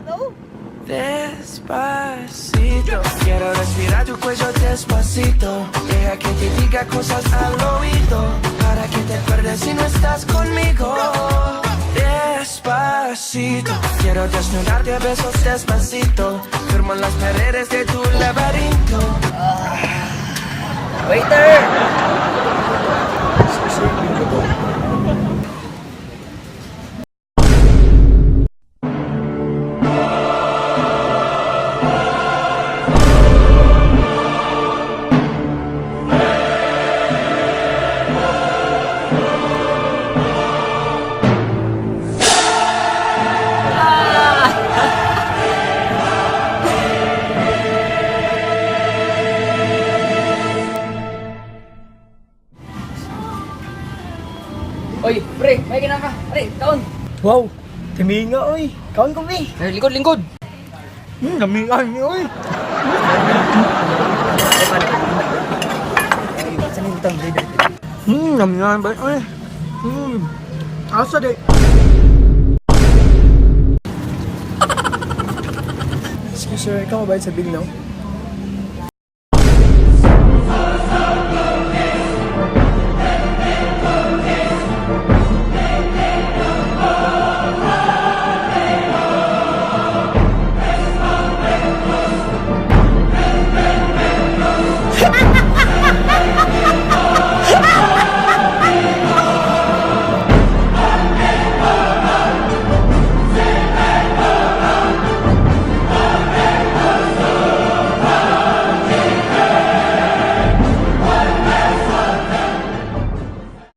No? Despacito, quiero respirar tu cuello despacito. Deja que te diga cosas al oído, para que te acuerdes si no estás conmigo. Despacito, quiero desnudarte a besos despacito. Firmo las paredes de tu laberinto. Waiter! Sir, bill ko to. Oy, pre, may kinang ka. Pre, kaon. Wow, timinga oy. Kaon ko bi. Eh, lingkod, lingkod. Lami ay oy. Lami nga ba oy. Asa day. Excuse sir, ikaw mabayad sa bill, no?